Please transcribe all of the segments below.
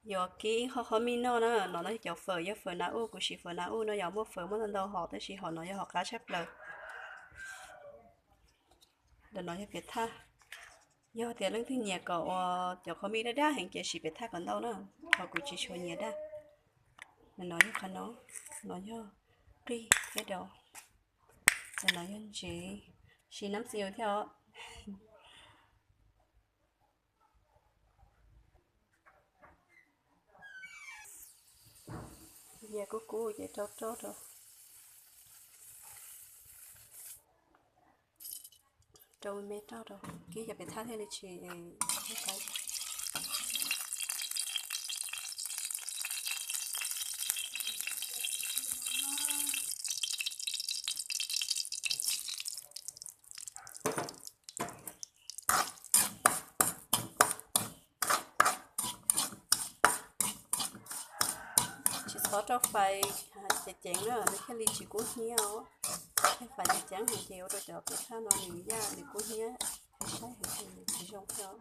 Yuav kib ib qho qhov mij noj na, no no yog cov fawm, yog fawm na uj, kuv siv fawm na uj no yog muaj fawm muaj ntau ntau hom, tab sis hom no yog hom qab tshaj plaws. Ntawm no yog piam thaj, yog tias leej twg nyiam kom ua cov qhov mij daj daj heev ces siv piam thaj kom ntau na, ho kuv tsis tshua nyiam daj. Ntawm no yog qhov no, no yog qij thiab daus, ntawm no yog ntsev, siv nab xis thiab os. Yam kub kub ces rau roj rau, rau me me roj rau, kib cov piam thaj thiaj li tsis qab. Tsis txhob rau fais ceev ceev na, nws thiaj li tsis kub hnyiab os. Rau fais ceev ceev heev ces ua rau cov piam thaj no nws yaj nws kub hnyiab, saib heev ces nws tsis zoo thiab.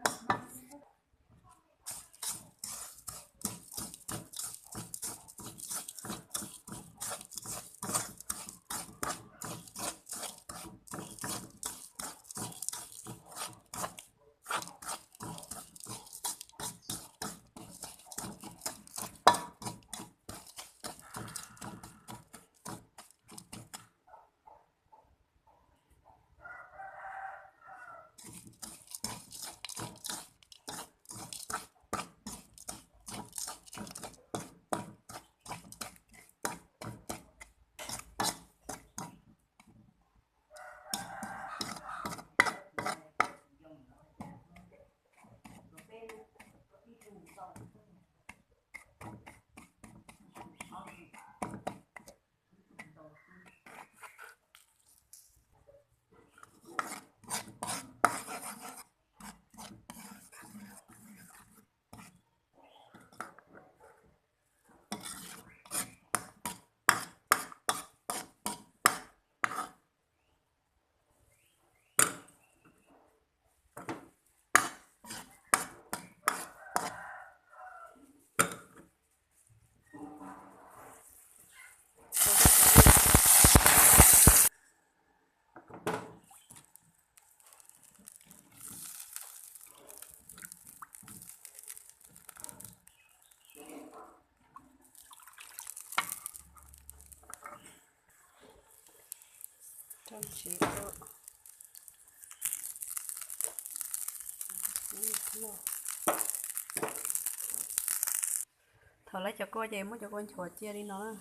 Thaum lawv cov kua ces muab cov kua nchuav cia li no na,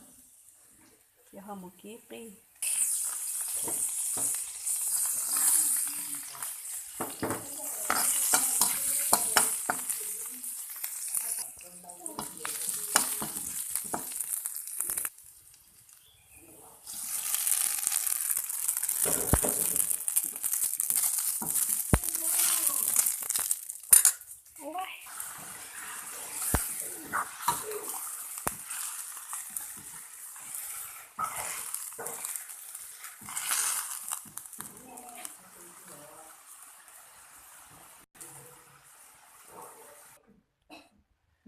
ces ho mus kib qij.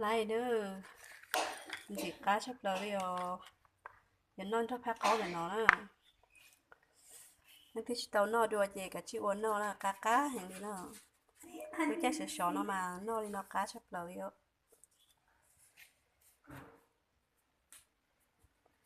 Laiv na, ntxim qab tshaj plaws li os. Yuav noj nrog phab qaub ntawm no na. Leej twg tsis tau noj dua ces kav tsij ua noj na, qab qab heev li na. Lub caij sov sov no mas noj li no qab tshaj plaws li.